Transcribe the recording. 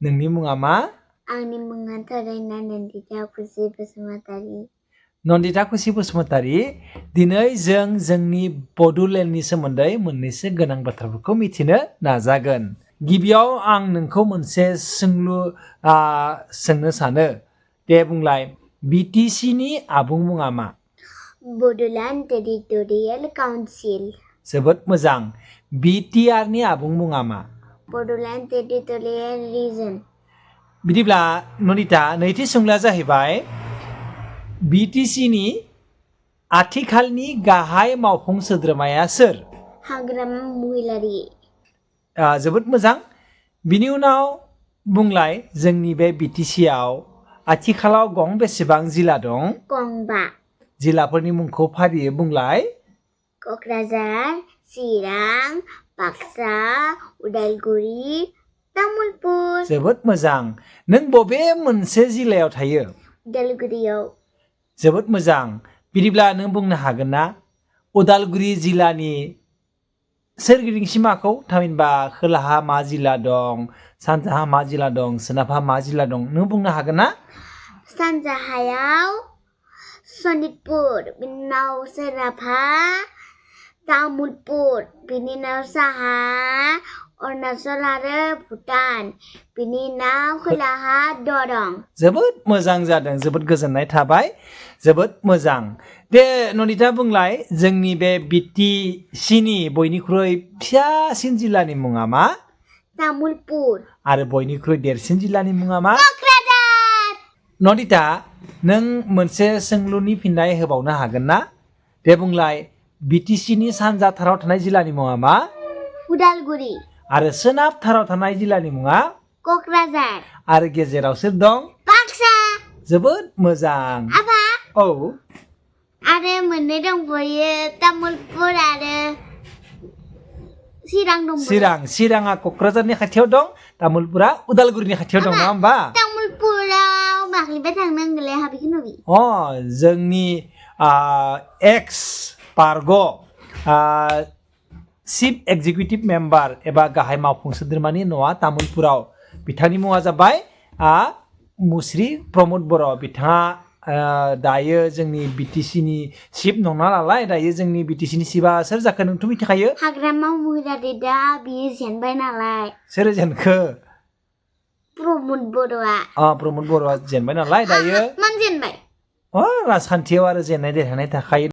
नोंनि मुङा मा? आंनि मुङा थरायना नन्दिता खुसि बसुमतारी। नन्दिता खुसि बसुमतारी, दिनै जों जोंनि बड'लेण्डनि सोमोन्दै मोननैसो गोनां बाथ्राफोरखौ मिथिनो नाजागोन। गिबियाव आं नोंखौ मोनसे सोंलु सोंनो सानो। दे बुंलाय, BTC-नि आबुं मुङा मा? Bodoland territorial council. जोबोद मोजां। BTR-नि आबुं मुङा मा? Bodoland territorial region. बिदिब्ला नन्दिता, नैथि सोंलुआ जाहैबाय BTC-नि आथिखालनि गाहाय मावफुं सोद्रोमाया सोर? हाग्रामा महिलारि। जोबोद मोजां। बिनि उनाव बुंलाय, जोंनि बे BTC-आव आथिखालाव गं बेसेबां जिल्ला दं? गंबा। जिल्लाफोरनि मुंखौ फारियै बुंलाय। क'क्राझार, चिरां, बाक्सा, उदालगुरि, तामुलपुर। जोबोद मोजां। नों बबे मोनसे जिल्लायाव थायो? उदालगुरियाव। जोबोद मोजां। बिदिब्ला नों बुंनो हागोन ना उदालगुरि जिल्लानि सोरगिदिं सिमाखौ? थामहिनबा खोलाहा मा जिल्ला दं, सानजाहा मा जिल्ला दं, सोनाबहा मा जिल्ला दं, नों बुंनो हागोन ना? सानजाहायाव सनितपुर, बिनि उनाव सोनाबहा तामुलपुर, बिनि उनाव साहा अरुणाचल आरो भुटान, बिनि उनाव खोलाहा दरं। जोबोद मोजां जादों। जोबोद गोजोननाय थाबाय। जोबोद मोजां। दे नन्दिता, बुंलाय, जोंनि बे BTC-नि बयनिख्रुइ फिसासिन जिल्लानि मुङा मा? तामुलपुर। आरो बयनिख्रुइ देरसिन जिल्लानि मुङा मा? क'क्राझार। नन्दिता, नों मोनसे सोंलुनि फिननाय होबावनो हागोन ना? दे बुंलाय, BTC-नि सानजाथाराव थानाय जिल्लानि मुङा मा? उदालगुरि। आरो सोनाबथाराव थानाय जिल्लानि मुङा? क'क्राझार। आरो गेजेराव सोर दं? बाक्सा। जोबोद मोजां। आफा। औ। आरो मोननै दंबावो, तामुलपुर आरो चिरां दंबावो। चिराङा क'क्राझारनि खाथियाव दं, तामुलपुरा उदालगुरिनि खाथियाव दं, नङा होमबा? तामुलपुराव माखलिबाय थांनांगोनलै हाबिखौ नुबि। जोंनि एक्स पार्ग चिफ एक्जिकिउटिभ मेम्बार एबा गाहाय मावफुं सोद्रोमानि न'आ तामुलपुराव। बिथांनि मुङा जाबाय मुस्रि प्रमद बर'। बिथाङा दायो जोंनि BTC-नि चिफ नङा नालाय, दायो जोंनि BTC-नि चिफआ सोर जाखो नोंथ' मिथिखायो? हाग्रामा महिलारि। दा बियो जेनबाय नालाय। सोर जेनखो? प्रमद बर'आ। प्रमद बर'आ जेनबाय नालाय दायो। मानो जेनबाय? राजखान्थियाव आरो जेननाय देरहानाय थाखायो।